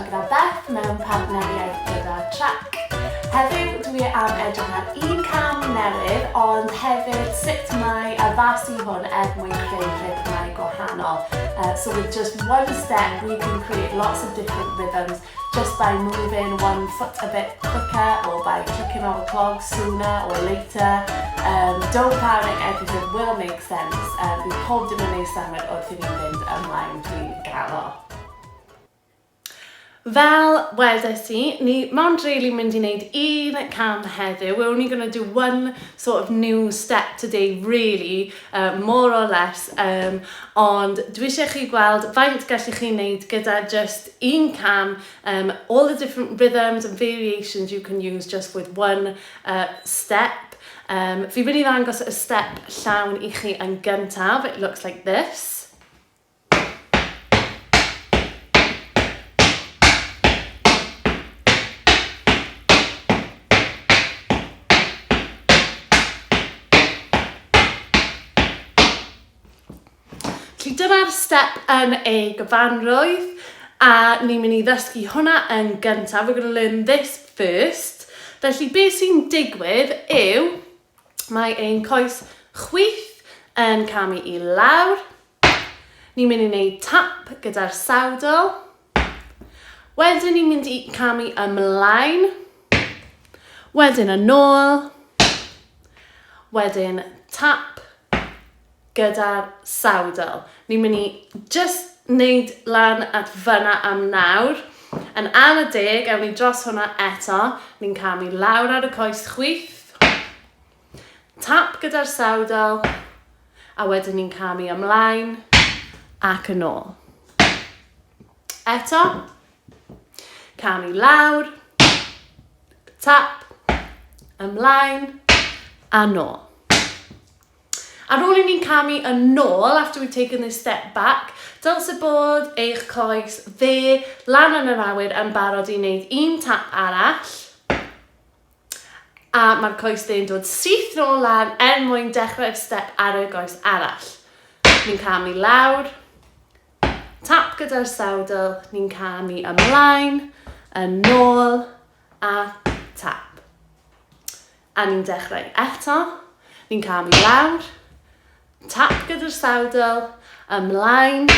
Dawnsio gyda Beth mewn partneriaeth gyda Trac. Heddiw dwi am edrych ar un cam newydd ond hefyd sut mae addasu hwn er mwyn creu rhythmau gwahanol. Uh, so with just one step we can create lots of different rhythms just by moving one foot a bit quicker or by clicking our clog sooner or later. Um, don't panic, everything will make sense. Um, bydd pob dim yn neud synnwyr wrth i ni fynd ymlaen, dwi'n gaddo. Fel wedes i, ni mond really mynd i wneud un cam heddiw. We're only going to do one sort of new step today, really, uh, more or less. Um, ond dwi eisiau chi gweld faint gallech chi wneud gyda just un cam, um, all the different rhythms and variations you can use just with one uh, step. Um, fi'n mynd i ddangos y step llawn i chi yn gyntaf. It looks like this. Felly dyma'r step yn ei gyfanrwydd a ni'n mynd i ddysgu hwnna yn gyntaf. We're going to learn this first. Felly beth sy'n digwydd yw mae ein coes chwith yn camu i lawr. Ni'n mynd i wneud tap gyda'r sawdl. Wedyn ni'n mynd i camu ymlaen. Wedyn yn ôl. Wedyn tap gyda'r sawdl. Ni'n mynd i just wneud lan at fyna am nawr. Yn ar y deg, ewn ni dros hwnna eto. Ni'n camu lawr ar y coes chwith. Tap gyda'r sawdl. A wedyn ni'n camu ymlaen ac yn ôl. Eto. Camu lawr. Tap. Ymlaen. A nôl. Ar ôl i ni'n camu yn ôl, after we've taken this step back, dylse bod eich coes dde lan yn yr awyr yn barod i wneud un tap arall. A mae'r coes dde'n dod syth nôl lan er mwyn dechrau'r step ar y goes arall. Ni'n camu lawr, tap gyda'r sawdl, ni'n camu ymlaen, yn ôl, a tap. A ni'n dechrau eto. Ni'n camu lawr. Tap gyda'r sawdl. Ymlaen.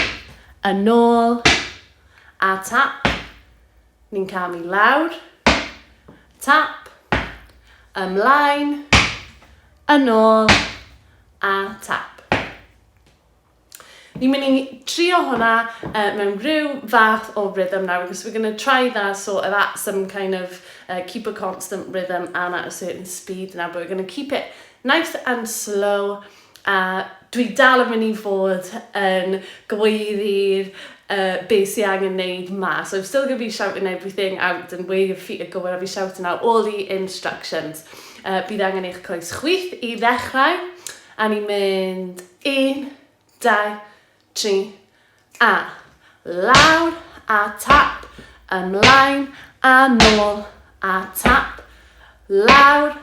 Yn ôl. A tap. Ni'n camu lawr. Tap. Ymlaen. Yn ôl. A tap. Ni'n mynd i trio hwnna uh, mewn rhyw fath o rhythm nawr, because we're going to try that sort of at some kind of uh, keep a constant rhythm and at a certain speed now, but we're going to keep it nice and slow. A dwi dal yn mynd i fod yn gweiddi'r uh, beth sy'n angen neud ma. So I'm still going to be shouting everything out and where your feet are going. I'll be shouting out all the instructions. Uh, bydd angen eich coes chwith i ddechrau. A ni'n mynd 1, 2, 3, a. Lawr, a tap, ymlaen, a nôl, a tap. Lawr,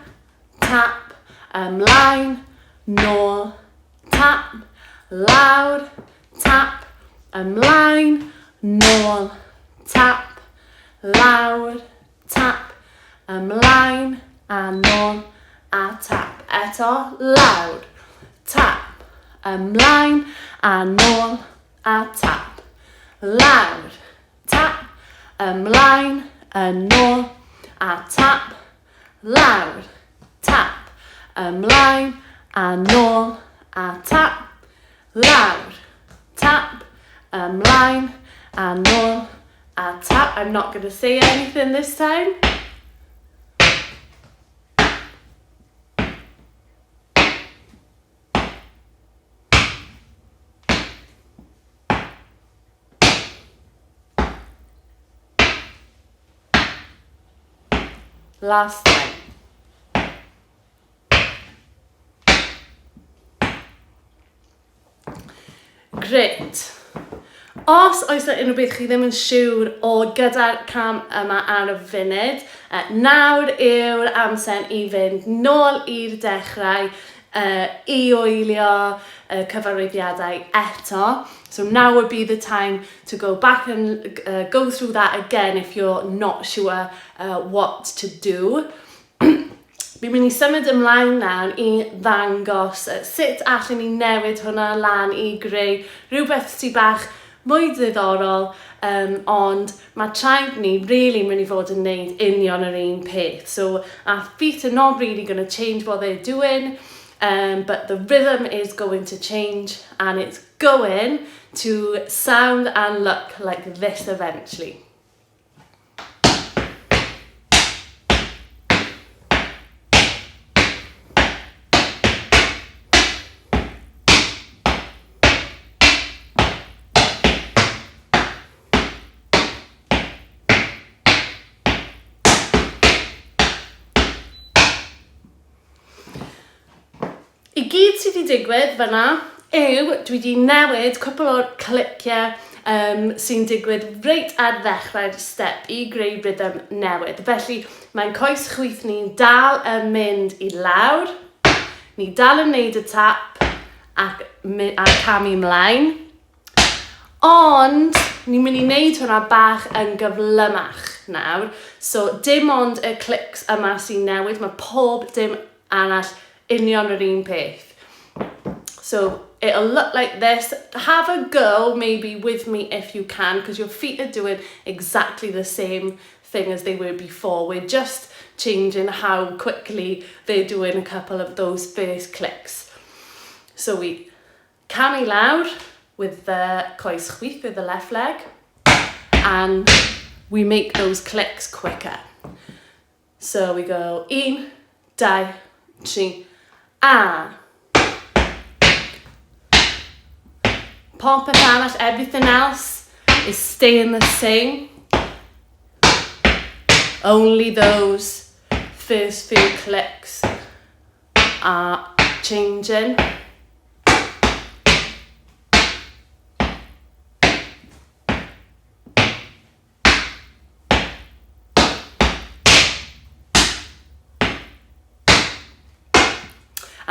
tap, ymlaen, nôl, tap. Lawr, tap, ymlaen, nôl, tap. Lawr, tap, ymlaen, a nôl, a tap. Eto, lawr, tap, ymlaen, a nôl, a tap. Lawr, tap, ymlaen, yn ôl, a tap. Lawr, tap, ymlaen, a nôl, a tap. Lawr, tap, ymlaen, a nôl, a tap. I'm not going to say anything this time. Last time. Grêt. Os oes yna unrhyw beth chi ddim yn siwr o gyda'r cam yma ar y funud, nawr yw'r amser i fynd nôl i'r dechrau. i wylio y cyfarwyddiadau eto. So now would be the time to go back and go through that again if you're not sure what to do. Fi'n mynd i symud ymlaen nawr i ddangos sut allwn ni newid hwnna lan i greu rhywbeth sy'n bach mwy diddorol, ond mae traed ni really mynd i fod yn neud union yr un peth. So our feet are not really going to change what they're doing, but the rhythm is going to change and it's going to sound and look like this eventually. I gyd sydd wedi digwydd fyna yw dwi wedi newid cwpl o'r cliciau sy'n digwydd reit ar ddechrau'r step i greu rhythm newydd. Felly mae'n coes chwith ni'n dal yn mynd i lawr, ni dal yn neud y tap ac, a camu mlaen. Ond ni'n mynd i wneud hwnna bach yn gyflymach nawr. So dim ond y clics yma sy'n newid, mae pob dim arall union yr un peth. So it'll look like this. Have a go maybe with me if you can, because your feet are doing exactly the same thing as they were before. We're just changing how quickly they're doing a couple of those first clicks. So we camu lawr with the coes chwith, with the left leg, and we make those clicks quicker. So we go un, dau, tri, a. Popeth arall, everything else is staying the same. Only those first few clicks are changing.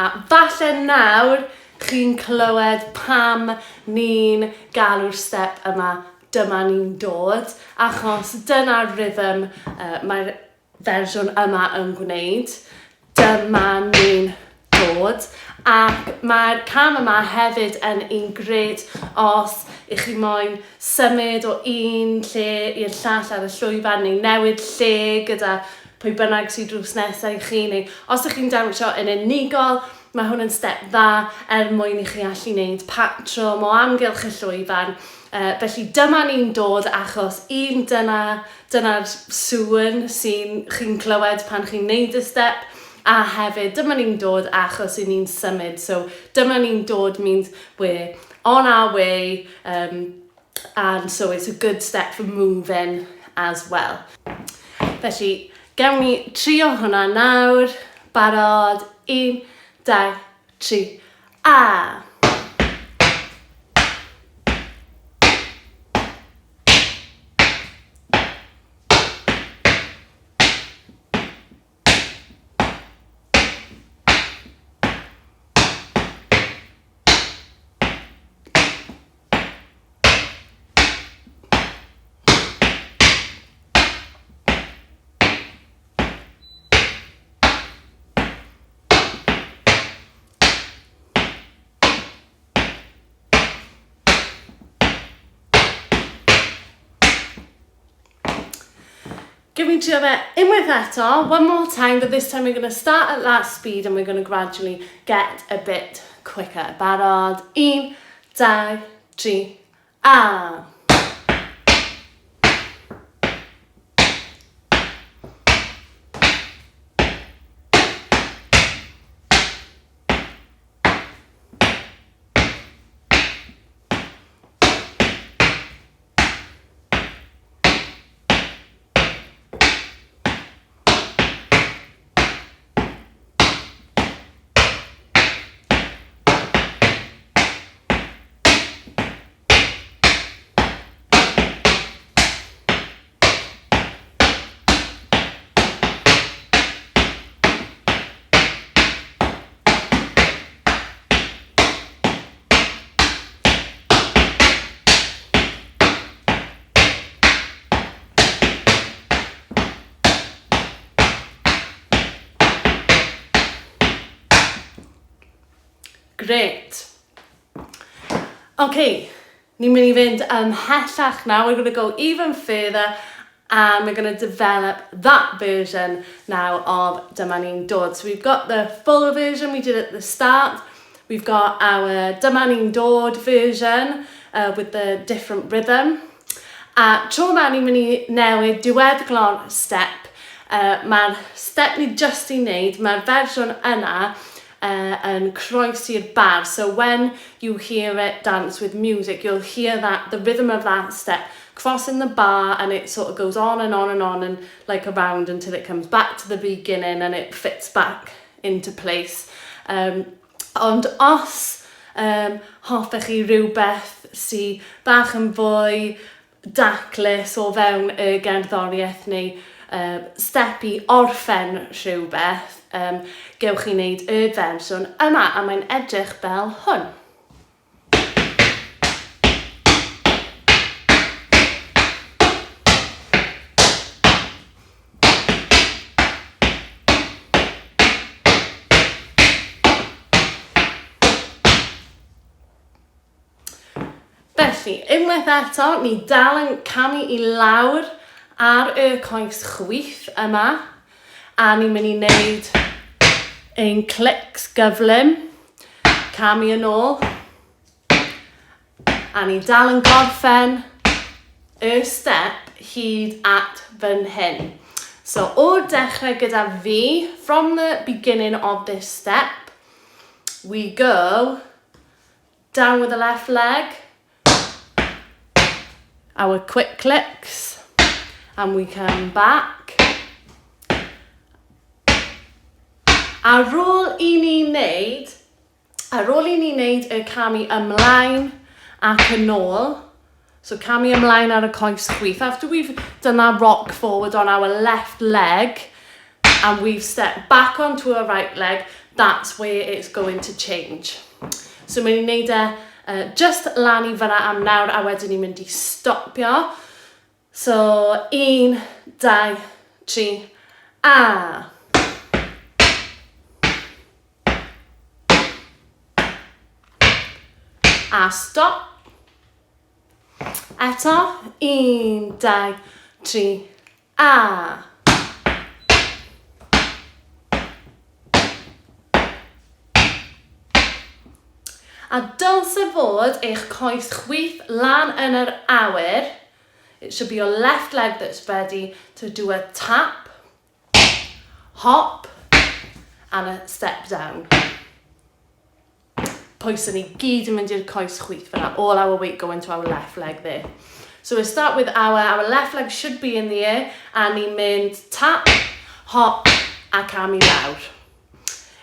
A falle nawr chi'n clywed pam ni'n galw'r step yma dyma ni'n dod, achos dyna'r rhythm mae'r fersiwn yma yn gwneud. Dyma ni'n dod. Ac mae'r cam yma hefyd yn un grêt os ych chi moyn symud o un lle i'r llall ar y llwyfan neu newid lle gyda pwy bynnag sydd drws nesaf i chi neu os ych chi'n dawnsio yn unigol, mae hwn yn step dda er mwyn i chi allu wneud patrwm o amgylch y llwyfan. Felly dyma ni'n dod achos un dyna dyna'r sŵn sy'n chi'n clywed pan chi'n neud y step a hefyd dyma ni'n dod achos i ni'n symud so dyma ni'n dod means we're on our way and so it's a good step for moving as well. Felly gewn ni trio hwnna nawr. Barod? Un, dau, tri, a! Give me trio fe unwaith eto, one more time, but this time we're going to start at that speed and we're going to gradually get a bit quicker. Barod, un, dau, tri, a! Grêt. Ok, ni'n mynd i fynd ymhellach now. We're going to go even further and we're going to develop that version now of Dyma Ni'n Dod. So we've got the full version we did at the start. We've got our Dyma Ni'n Dod version with the different rhythm. A tro yma ni'n mynd i newid diweddglo'r step. Mae'r step ni just i wneud, mae'r fersiwn yna yn croesi'r bar. So when you hear it dance with music, you'll hear that the rhythm of that step crossing the bar and it sort of goes on and on and on and like around until it comes back to the beginning and it fits back into place. Ond os hoffech chi rhywbeth sy bach yn fwy daclus o fewn y gerddoriaeth neu step i orffen rhywbeth, gewch chi wneud y fersiwn yma a mae'n edrych fel hwn. Felly, unwaith eto, ni dal yn camu i lawr ar y coes chwith yma, a ni'n mynd i wneud ein clics gyflym, camu yn ôl, A ni'n dal yn gorffen y step hyd at fan hyn. So o'r dechrau gyda fi, from the beginning of this step, we go down with the left leg, our quick clicks, and we come back. Ar ôl i ni wneud Ar ôl i ni wneud y camu ymlaen ac yn ôl, so camu ymlaen ar y coes chwith, after we've done that rock forward on our left leg, and we've stepped back onto our right leg, that's where it's going to change. So mae'n ni'n neud e just lan i fyna am nawr a wedyn ni'n mynd i stopio. So, 1, 2, 3, a! A stop. Eto, 1, 2, 3, a! A dylse fod eich coes chwith lan yn yr awyr. It should be your left leg that's ready to do a tap, hop, and a step down. Pwysau ni gyd yn mynd i'r coes chwith fyna. All our weight go into our left leg there. So we'll start with our left leg should be in the air, a ni'n mynd tap, hop, a cam i lawr.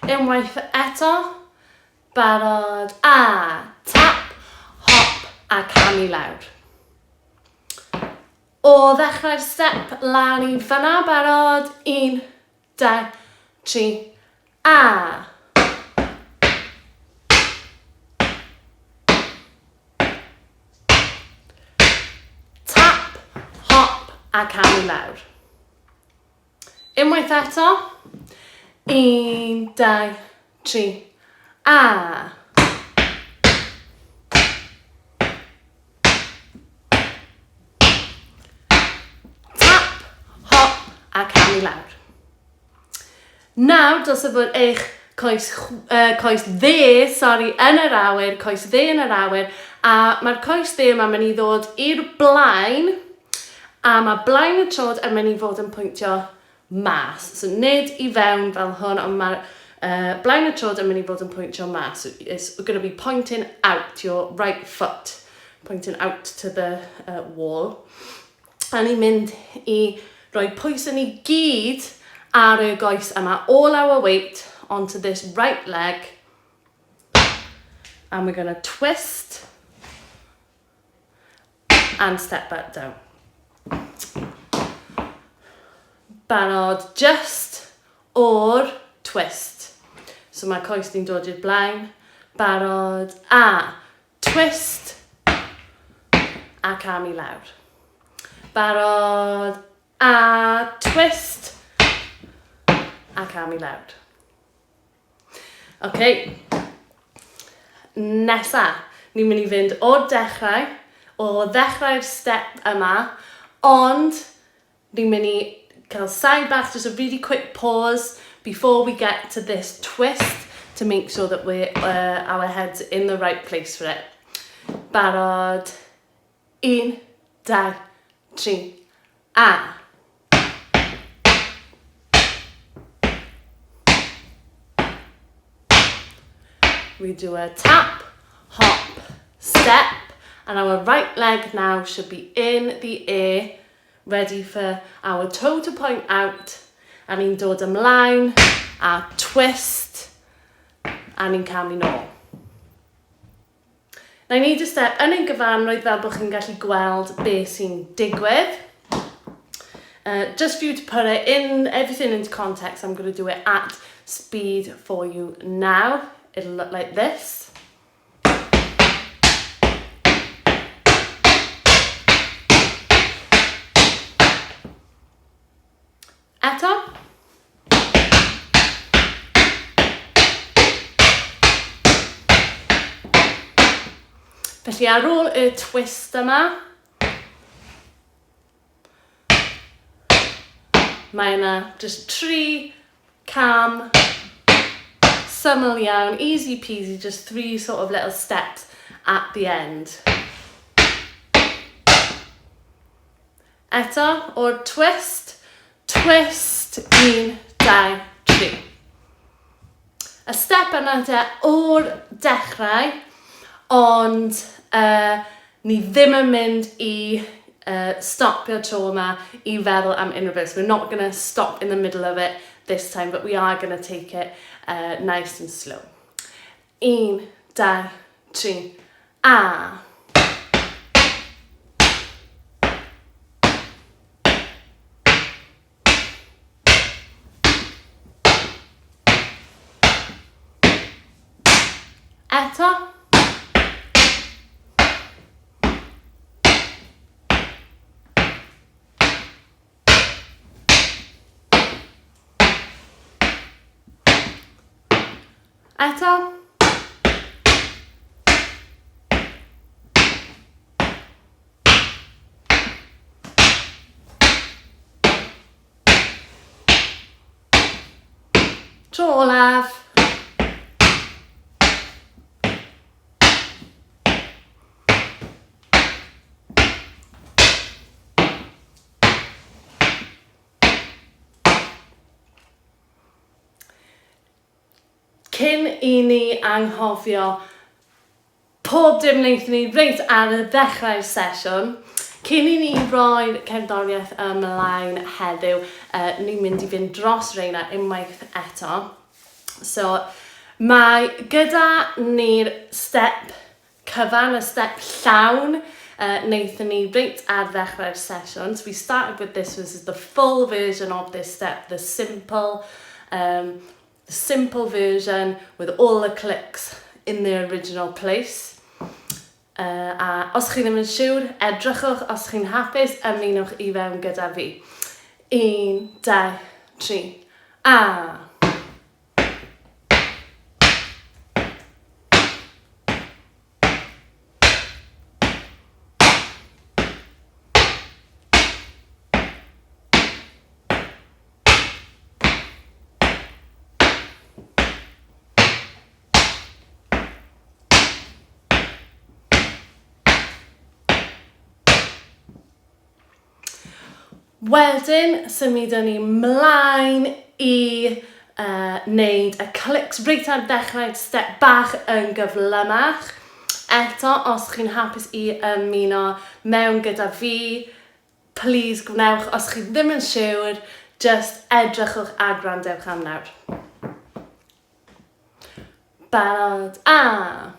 Unwaith eto, barod, a tap, hop, a cam i lawr. O ddechrau'r step lan i fyna, barod, 1, 2, 3, a. Tap, hop, a cam i lawr. Unwaith eto. 1, 2, 3, a. Tap, hop, a cam i lawr. Nawr, dylse fod eich coes, coes dde, sori, yn yr awyr, coes dde yn yr awyr, a mae'r coes dde yma mynd i ddod i'r blaen, a mae blaen y trod yn mynd i fod yn pwyntio mas. So nid i fewn fel hwn, ond mae'r blaen y trod yn mynd i fod yn pwyntio mas. So it's going to be pointing out your right foot, pointing out to the wall. A ni'n mynd i roi pwysau ni gyd ar y goes yma. All our weight onto this right leg. And we're going to twist and step back down. Barod just o'r twist. So mae coes ni'n dod i'r blaen. Barod a Twist a cam i lawr. Barod a twist a cam i lawr. Ok. nesa. Ni'n mynd i fynd o'r dechrau, o ddechrau'r step yma, ond ni'n mynd i cael saib bach, just a really quick pause before we get to this twist to make sure that we're, our head's in the right place for it. Barod. 1, 2, 3, a. We do a tap, hop, step, and our right leg now should be in the air, ready for our toe to point out, a ni'n dod ymlaen, a twist, a ni'n camu nôl. Na i wneud y step yn ei gyfanrwydd fel bod chi'n gallu gweld beth sy'n digwydd. Just for you to put it in, everything into context, I'm going to do it at speed for you now. It'll look like this. Eto. Felly ar ôl y twist yma, mae yna just tri cam syml iawn, easy peasy, just three sort of little steps at the end. Eto, o'r twist, twist, 1, 2, 3. Y step yna te o'r dechrau, ond uh, ni ddim yn mynd i uh, stopio tro yma i feddwl am unrhyw beth. We're not going to stop in the middle of it this time, but we are going to take it nice and slow. 1, 2, 3, a. Eto. Eto. Tro olaf. Cyn i ni anghofio pob dim wnaethon ni reit ar y ddechrau'r sesiwn, cyn i ni roi'r cerddoriaeth ymlaen heddiw, uh, ni'n mynd i fynd dros reina unwaith eto. So, mae gyda ni'r step cyfan, y step llawn, uh, wnaethon ni reit ar ddechrau'r sesiwn. So we started with this, this is the full version of this step, the simple, the simple version with all the clicks in the original place. A os chi ddim yn siwr, edrychwch, os chi'n hapus, ymunwch i fewn gyda fi. 1, 2, 3, a! Wedyn, symudwn ni mlaen i uh, wneud y clics reit ar ddechrau'r step bach yn gyflymach. Eto, os chi'n hapus i ymuno mewn gyda fi, Plîs gwnewch, os chi ddim yn siwr, jyst edrychwch a gwrandewch am nawr. Barod, a!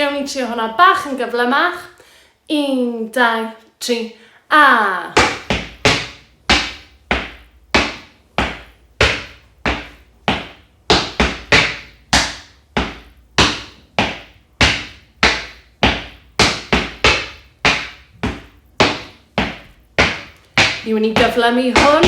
Gewn ni trio hwnna bach yn gyflymach. 1, 2, 3, a! Ni'n mynd i gyflymu hwn.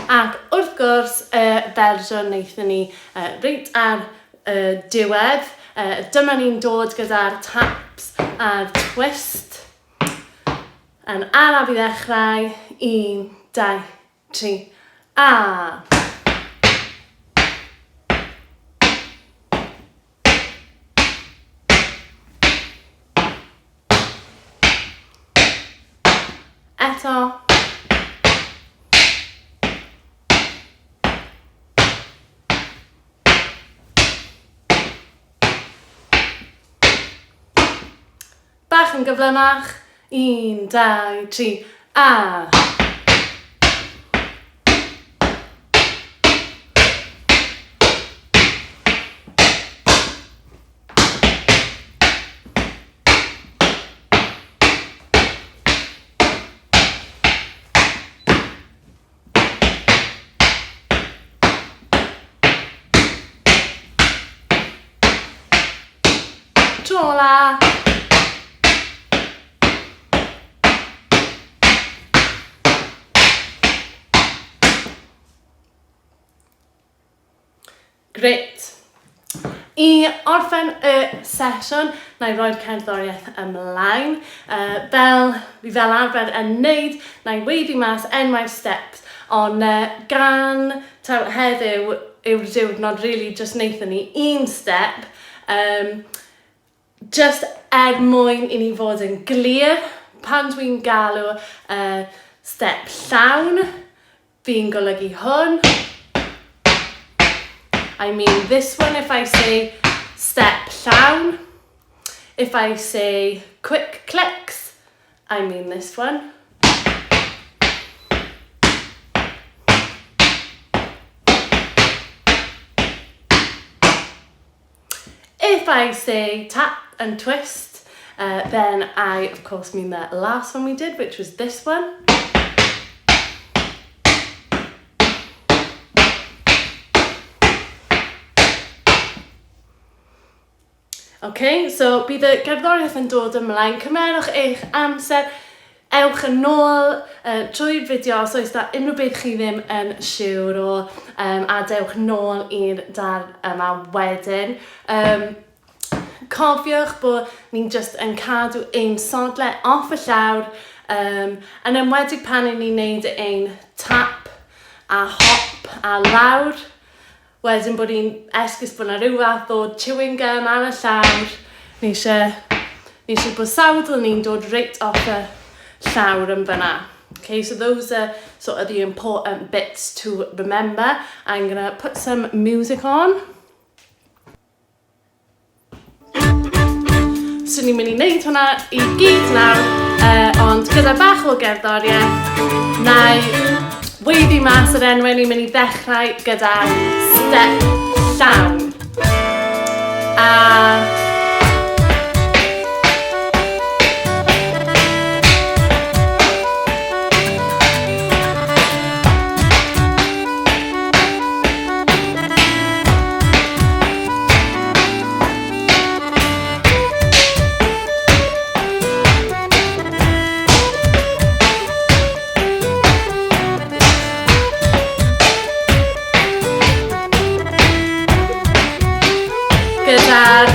Ac wrth gwrs, y fersiwn wnaethon ni reit ar y diwedd, dyma ni'n dod gyda'r taps a'r twist. Yn araf i ddechrau, 1, 2, 3, a! Eto. Bach yn gyflymach. 1, 2, 3, a! Tro ola. Grêt. I orffen y sesiwn, na i roi'r cerddoriaeth ymlaen. Uh, fel fi fel arfer yn neud, na i weiddi mas enwau'r steps, ond uh, gan taw heddiw yw'r diwrnod really just wnaethon ni un step, um, just er mwyn i ni fod yn glir, pan dwi'n galw uh, step llawn, Fi'n golygu hwn. I mean this one if I say step llawn. If I say quick clicks, I mean this one. If I say tap and twist, uh, then I of course mean the last one we did, which was this one. Ok, so bydd y gerddoriaeth yn dod ymlaen. Cymerwch eich amser, ewch yn ôl uh, trwy'r fideo os oes da unrhyw beth chi ddim yn siwr o, um, a dewch nôl i'r darn yma wedyn. Um, cofiwch bod ni'n just yn cadw ein sodle off y llawr, um, yn enwedig pan i ni'n neud ein tap a hop a lawr. Wedyn bod ni'n esgus bod 'na rhyw fath o chewing gum ar y llawr. Ni eisiau, ni eisiau bod sawdl ni'n dod reit off y llawr yn fyna. Okay, so those are sort of the important bits to remember. I'm gonna put some music on. So ni'n mynd i wneud hwnna i gyd nawr, uh, ond gyda bach o gerddoriaeth, na i weiddi mas yr enwau, ni'n mynd i ddechrau gyda step llawn. A Gyda'r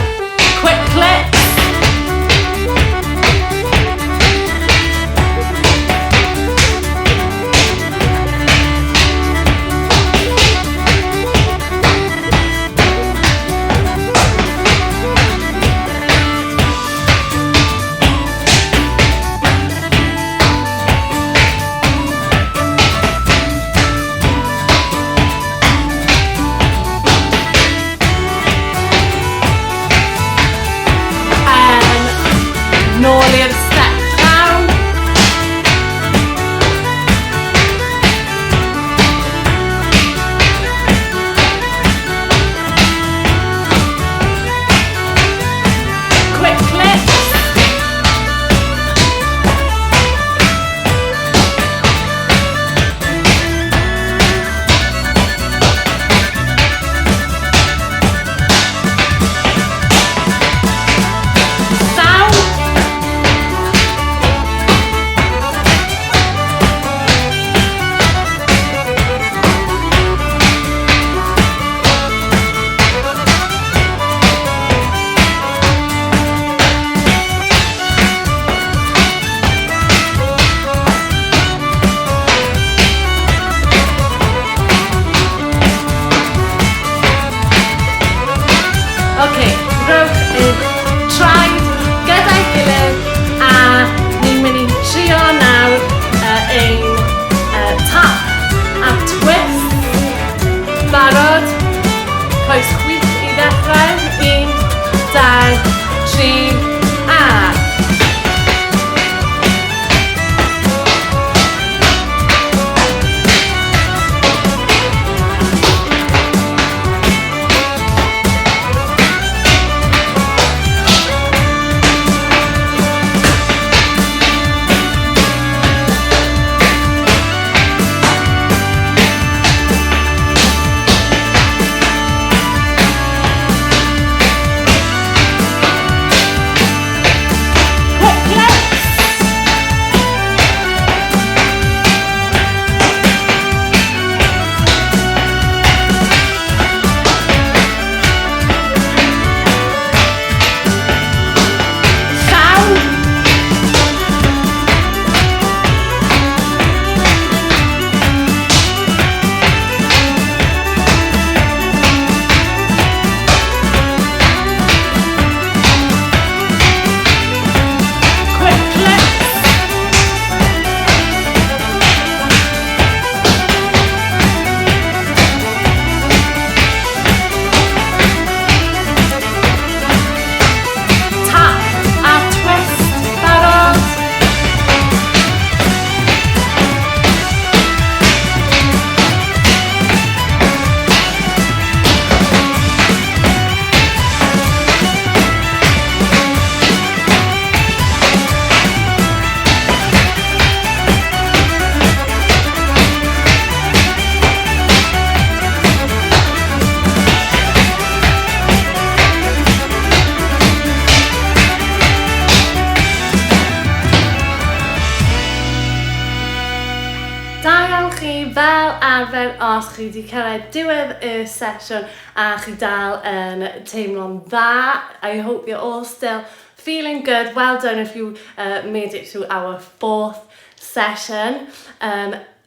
Fel arfer, os chi wedi cyrraedd diwedd y sesiwn a chi dal yn teimlo'n dda, I hope you're all still feeling good. Well done if you made it through our fourth session.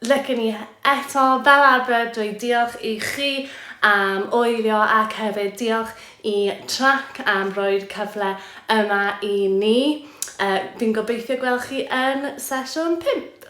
Licen i eto, fel arfer, dweud diolch i chi am wylio ac hefyd diolch i Trac am roi'r cyfle yma i ni. Fi'n gobeithio gweld chi yn sesiwn 5.